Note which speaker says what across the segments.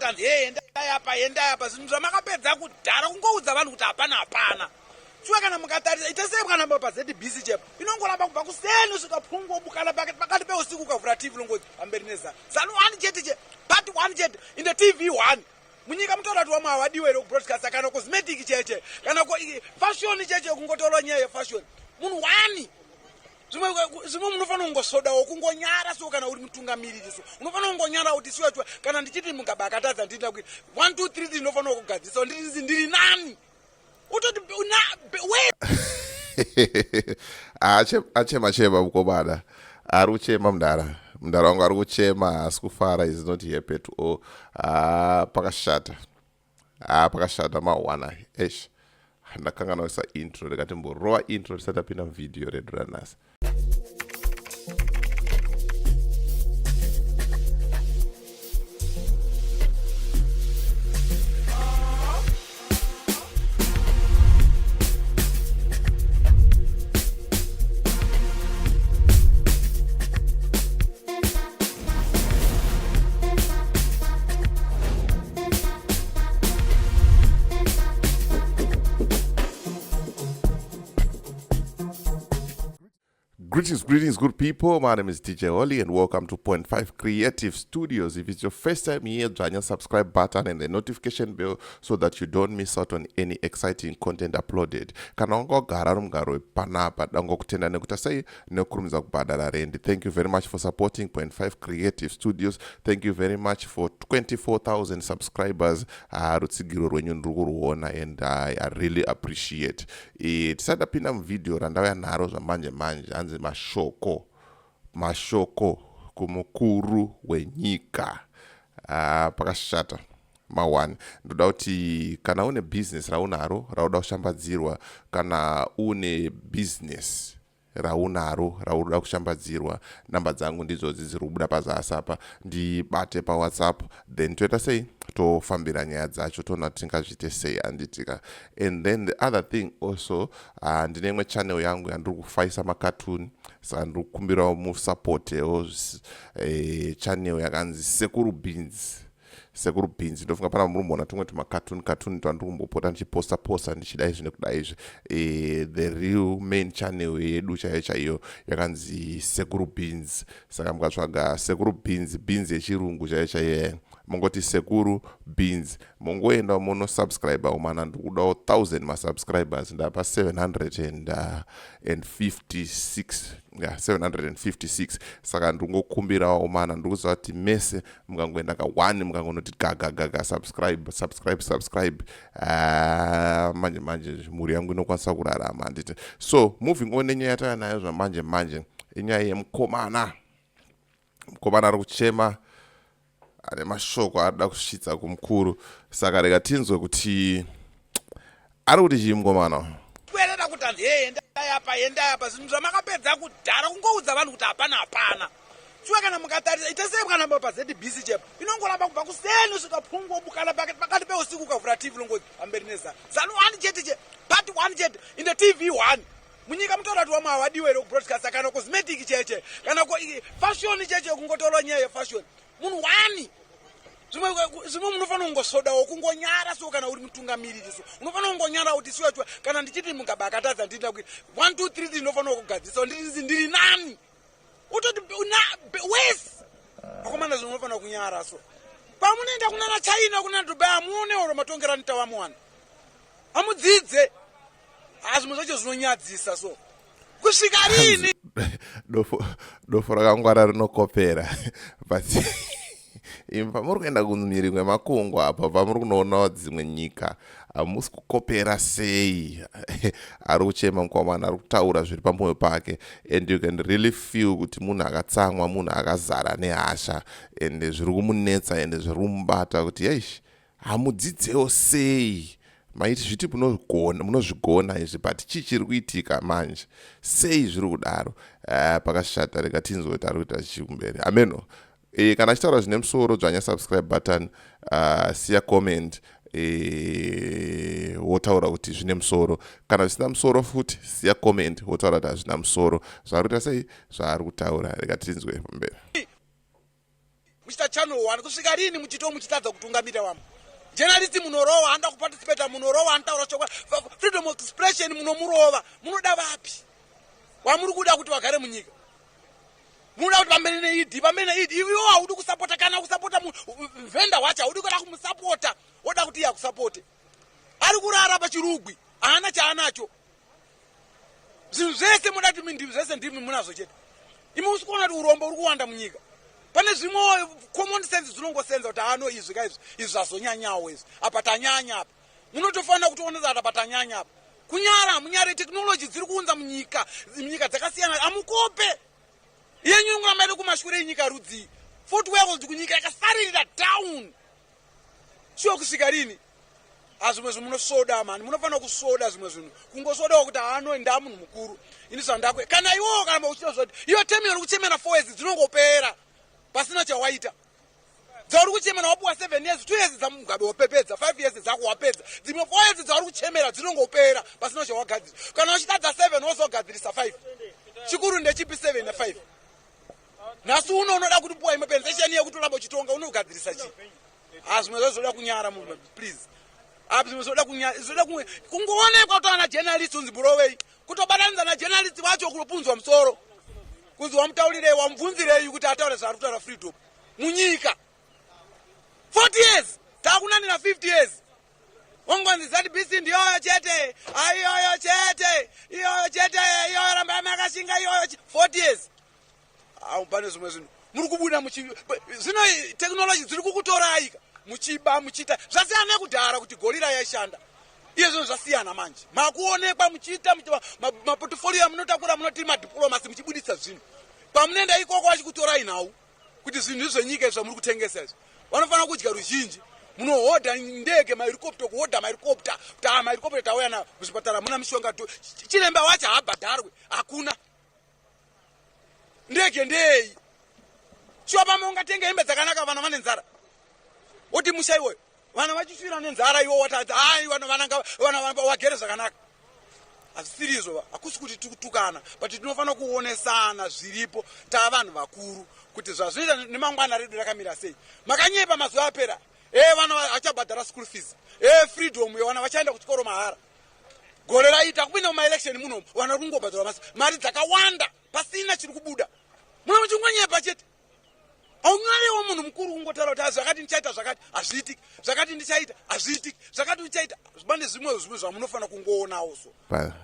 Speaker 1: kuti hanzi hee endai apa endai apa zvinhu zvamakapedza kudhara kungoudza vanhu kuti hapana hapana shuwa kana mukatarisa ita sei kana pazbc chepo inongoramba kubva kuseni kusvika pungobukana pakati peusiku ukavhura tv longozi pamberi nezanu zanu one chete che part one chete in the tv one munyika mutoda kuti wamwe hawadiwe here kubroadcasta kana cosmetic cheche kana fashion cheche kungotorwa nyaya yefashion munhu one zvimwe zvimwe munofanira kungosodawo kungonyara so kana uri mutungamiriri so unofanira kungonyara kuti shuwa shuwa kana ndichiti mugabe akatadza ndinoda kuita 1 2 3 ndinofanira kugadzisa ndiri ndiri nani utoti na we
Speaker 2: achema chema mukomana ari kuchema mudhara mudhara wangu ari kuchema haasi kufara is not happy at all ah, pakashata ah, pakashata mawana esh ndakanganisa intro ndikati mborova intro tisati tapinda muvhidhiyo redu ranhasi Greetings, greetings, good people. My name is DJ Holly and welcome to Point 5 Creative Studios. If it's your first time here, join your subscribe button and the notification bell so that you don't miss out on any exciting content uploaded. Kana wanga wagara uri mugaro wepanapa, dangokutenda nekuti sei nekukurumidza kubhadhara rendi. Thank you very much for supporting Point 5 Creative Studios. Thank you very much for 24,000 subscribers. Ah, rutsigiro rwenyu ndiri kuruona and I really appreciate. E, tisati tapinda muvhidhiyo randauya naro zvamanje manje hanzi mashoko mashoko kumukuru wenyika ah, pakashata ma1 ndoda kuti kana une bhizinesi raunaro rauda kushambadzirwa kana une bhizinesi raunaro raunoda kushambadzirwa namba dzangu ndidzodzi dziri kubuda pazasi apa ndibate pawhatsapp then toita sei tofambira nyaya dzacho toona kuti tingazviite sei handitika and then the other thing also uh, ndine imwe channel yangu yandiri kufaisa macartoon saka ndiri kukumbirawo musapotewo eh, channel yakanzi sekuru beans Sekuru Beans ndofunga pana muri kumboona tumwe tumacartoon cartoon twandiri kumbopota ndichiposta posta ndichida izvi nekuda izvi e, the real main channel yedu chaiyo chaiyo yakanzi Sekuru Beans saka mukatsvaga Sekuru Beans beans yechirungu chaiyo chaiyo mongoti Sekuru Beans mongoenda monosubscribe umana ndikudawo 1000 masubscribers ndapa 756 yeah, 756 saka ndingokumbirawo umana ndikuziva kuti mese mukangoenda ka one mukangonoti gaga gaga subscribe subscribe subscribe uh, manje manje mhuri yangu inokwanisa kurarama handiti so moving on nenyaya yatava nayo zvamanje manje inyaya yemukomana mukomana ari kuchema ane mashoko aada kusvitsa kumukuru saka rega tinzwe kuti ari kuti chii mukomana
Speaker 1: kwerera kuti hanzi hee endai apa endai apa zvinhu zvamakapedza kudhara kungoudza vanhu kuti hapana hapana shuwa kana mukatarisa ita sei kana pazbc chepo inongoramba kubva kuseni kusvika pungobukana pakati peusiku ukavhura tv longozi pamberi nezanu zanu one chete che part one chete in the tv one munyika mutoda kuti wamwe hawadiwe here kubroadcasta kana cosmetic cheche kana fashion cheche kungotorwa nyaya yefashion munhu one zvimwe zvimwe munofanira kungosodawo kungonyara so kana uri mutungamiriri so unofanira kungonyara kuti shuwa shuwa kana ndichiti mugabe akatadza ndinoda kuita 1 2 3 ndinofanira kugadzisa ndiri ndiri nani utoti wese akomana zvimwe unofanira kunyara so pamunoenda kunana china kunana dubai amuone oro matongero anoita vamwe vanhu amudzidze haa zvimwe zvacho zvinonyadzisa so kusvika rini
Speaker 2: dofo rakangwara rinokopera but imi pamuri kuenda kumhiri kwemakungwa apa pamuri kunoonawo dzimwe nyika hamusi kukopera sei ari kuchema mukomana ari kutaura zviri pamwoyo pake and you can really feel kuti munhu akatsamwa munhu akazara nehasha and zviri kumunetsa and zviri kumubata kuti eish hamudzidzewo sei maiti zviti munozvigona izvi but chii chiri kuitika manje sei zviri kudaro uh, pakashata rega tinzwe kuti ari kuita chii kumberi ameno e, kana achitaura zvine musoro dzvanya subscribe button uh, siya comment e, wotaura kuti zvine musoro kana zvisina musoro futi siya comment wotaura kuti hazvina musoro zvaari kuita sei zvaari kutaura rega tinzwe pamberi.
Speaker 1: Muchiita channel 1 kusvika rini muchito muchitadza kutungamira vamwe? Journalist munorova, anoda kuparticipata munorova, anotaura chokwadi, freedom of expression munomurova. Munoda vapi wamuri kuda kuti vagare munyika? Munoda kuti pamberi neED, pamberi neED. Iwo haudi kusapota, kana kusapota vendor wacho haudi kuda kumusapota, woda kuti iye akusapote. Ari kurara pachirugwi, haana chaanacho. Zvinhu zvese muda kuti ndimi zvese, ndimi munazvo chete. Imi usi kuona kuti urombo uri kuwanda munyika. Pane zvimwe common sense dzinongosenza kuti ano izvi ka, izvi zvazonyanyawo izvi, apa tanyanya apa. Munotofanira kutoonesa kuti apa tanyanya apa. Kunyara hamunyare. Technology dziri kuunza munyika, nyika dzakasiyana hamukope yenyu, ngoramba iri kumashure. Yenyika rudzii? Fourth world, kunyika yakasaririra down. Shuwa, kusvika rini? Azvimwe zvinhu munosoda mani, munofanira kusoda zvimwe zvinhu, kungosodawo kuti haano nda munhu mukuru ini zvandakwe. Kana iwowo kana uchita zvoti iyo term uri kuchemera 4 years dzinongopera pasina chawaita. Dzauri kuchemera, wapuwa 7 years, 2 years dzaMugabe wapepedza, 5 years dzako wapedza, dzimwe 4 years dzauri kuchemera dzinongopera pasina chawagadzira. Kana uchitadza 7, wozogadzirisa 5. Chikuru ndechipi, 7 ne5? Nhasi uno unoda kuti puwa imwe pension yekuti uramba uchitonga, unogadzirisa chii? Ha, zvimwe zvazoda kunyara munhu, please. Apa zvimwe zvoda kunyara, zvoda kungoonekwa kuti ana journalist unzi murovei, kutobatanidza najournalist wacho, kunopunzwa musoro kunzi wamutaurirei, wamubvunzirei kuti ataure zvaari kutaura. Freedom munyika 40 years, taakunanira 50 years, ongonzi ZBC ndiyoyo chete, aiyoyo chete, iyoyo chete, iyoyo ramba makashinga iyoyo 40 years. Au, pane zvimwe zvinhu muri kubuda muchi zvino technology dziri kukutorai ka, muchiba, muchiita zvasiyana nekudhara kuti guerrilla yaishanda. Iye zvinhu zvasiyana manje, makuonekwa muchiita maportfolio amunotakura, munoti madiplomacy, muchibudisa zvinhu pamunoenda ikoko, vachikutorai nhau kuti zvinhu zvenyika izvi zvamuri kutengesa izvi vanofanira kudya ruzhinji. Munohodha ndege, mahelicopter, kuhodha mahelicopter kuti a mahelicopter tauya nayo muzvipatara, muna mishonga, chiremba wacho haabhadharwe, hakuna ndege ndei. Shuwa, pamwe ungatenga hembe dzakanaka, vana vane nzara, woti musha iwoyo vana vachisvira nenzara, iwo watadza. Ai, vana vagere zvakanaka. Hazvisiri izvo, hakusi kuti tikutukana, but tinofanira kuonesana zviripo. Taa vanhu vakuru kuti zvazvinoita nemangwana redu rakamira sei. Makanyepa mazuva apera, e vana vachabhadhara school fees, e freedom, vana vachaenda kuchikoro mahara. Gore raita kupinda mumaelection munomu, vanhu vari kungobhadhara mari dzakawanda pasina chiri kubuda. Muna muchingonyepa chete. Haunyarewo munhu mukuru kungotaura kuti zvakati ndichaita, zvakati hazviitiki, zvakati ndichaita hazviitiki, zvakati ndichaita. Pane zvimwe zvamunofanira kungoonawo so.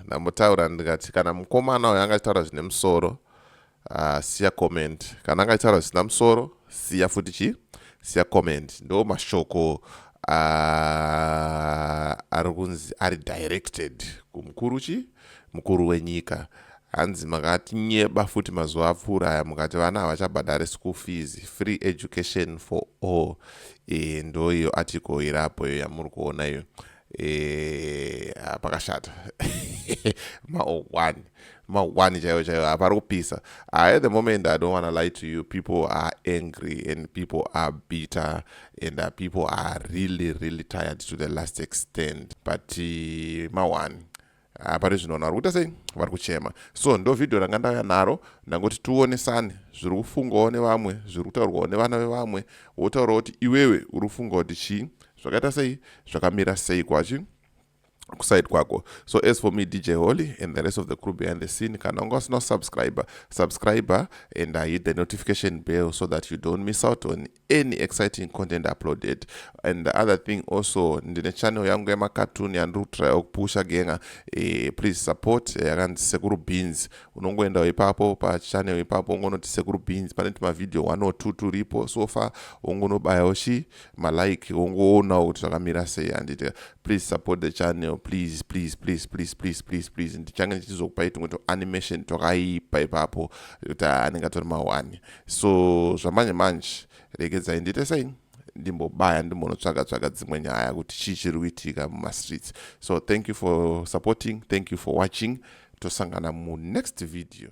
Speaker 2: Ndambotaura ndikati kana mukomana uyo angachitaura zvine musoro, siya comment. Kana angachitaura zvisina musoro, siya futi chi siya comment. Ndo mashoko ari kunzi ari directed kumukuru chi mukuru wenyika. Hanzi makatinyeba futi mazuva apfuura aya, mukati vana havachabhadhari school fees, free education for all. Ndo iyo article irapo iyo yamuri kuona iyo. Pakashata, ma1 ma1 chaivo chaivo, hapari kupisa. At the moment, I don't want to lie to you, people are angry and people are bitter and people are really, really tired to the last extent. But ma1 pari zvino vari kuita sei? Vari kuchema. So ndo vhidhiyo ranga ndauya naro, ndangoti tionesane zviri kufungwawo nevamwe, zviri kutaurwawo nevana vevamwe. Wotaurawo kuti iwewe uri kufunga kuti chii, zvakaita sei, zvakamira sei kwachi kuside kwako. So as for me, DJ Holly, and the rest of the crew behind the scene, kana unga usina subscriber, subscriber and hit the notification bell so that you don't miss out on any exciting content uploaded. And the other thing also, ndine channel yangu yemacartoon yandiri kutrya kupusha genga. Please support, yakanzi Sekuru Beans. Unongoendawo ipapo pachannel ipapo, ungonoti Sekuru Beans, pane tumavhidhiyo 1 or 2 turipo so far, ungonobayawo chi malike, wongoonawo kuti zvakamira sei, handiti? Please support the channel, please, please, please, please, please, please, please. Ndichange ndichizokupai tumwe tuanimation twakaipa ipapo kuti anenge atori ma1. So zvamanje manje, regedzai ndiite sei, ndimbobaya, ndimbonotsvaga tsvaga dzimwe nyaya kuti chii chiri kuitika mumastreets. So thank you for supporting, thank you for watching. Tosangana munext video.